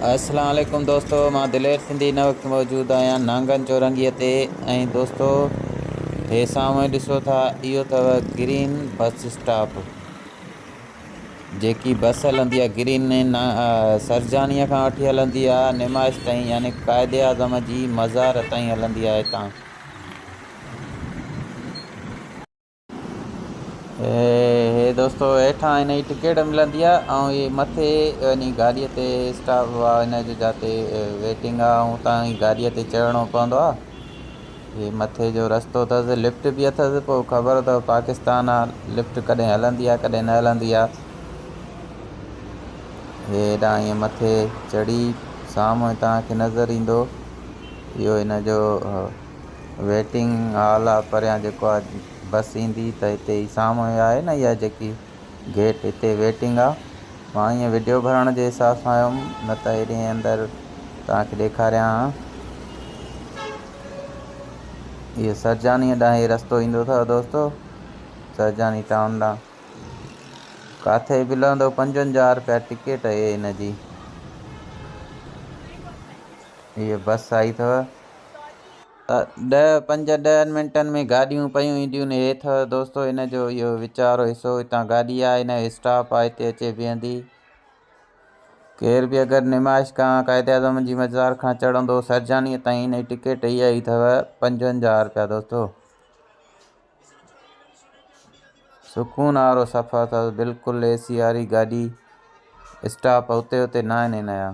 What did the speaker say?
اسلام عليڪم دوستو مان دلير سنڌي هن وقت موجود آهيان نانگن چورنگي تي ۽ دوستو هي سامهون ڏسو ٿا اهو اٿو گرين بس اسٽاپ جيڪي بس هلندي آهي گرين سرجاني کان وٺي هلندي آهي نمائش تائين يعني قائد اعظم جي مزار تائين هلندي آهي هتان هي دوستو هيٺان هن جي ٽڪيٽ ملندي آ ۽ هي مٿي وڃي گاڏي تي اسٽاپ آ هن جو جاتي ويٽنگ آ ۽ اتان ئي گاڏي تي چڙهڻو پوندو آ هي مٿي جو رستو اٿس لفٽ به اٿس پوء خبر اٿو پاڪستان آ لفٽ ڪڏهن هلندي آ ڪڏهن نه هلندي آ هي هيڏانهن ائين مٿي چڙهي سامهون توهان کي نظر ايندو اهو هن جو ويٽنگ هال آ پريان جيڪو آ بس ايندي ته هتي ئي سامهون آهي نه اها جيڪي گيٽ هتي ويٽنگ آ مان ائين وڊيو ڀرڻ جي حساب سان آيم نه ته هيڏي اندر توهان کي ڏيکاريان ها اهو سرجاني ڏانهن هي رستو ايندو اٿو دوستو سرجاني ٽائون ڏانهن ڪاٿي به لهندو 55 روپيا ٽڪيٽ اهي هن جي هيء بس آئي اٿو ڏهه پنج ڏهن منٽن ۾ گاڏيون پيون اينديون هي اٿو دوستو هن جو اهو وچارو حصو هتان گاڏي آهي هن جو اسٽاپ آهي هتي اچي بيهندي ڪير به اگر نمائش کان قائد اعظم جي مزار کان چڙهندو سرجاني تائين هن جي ٽڪيٽ اها ئي اٿو 55 روپيا دوستو سڪون وارو سفر اٿس بلڪل اي سي واري گاڏي اسٽاپ اتي اتي نه آهن هن جا.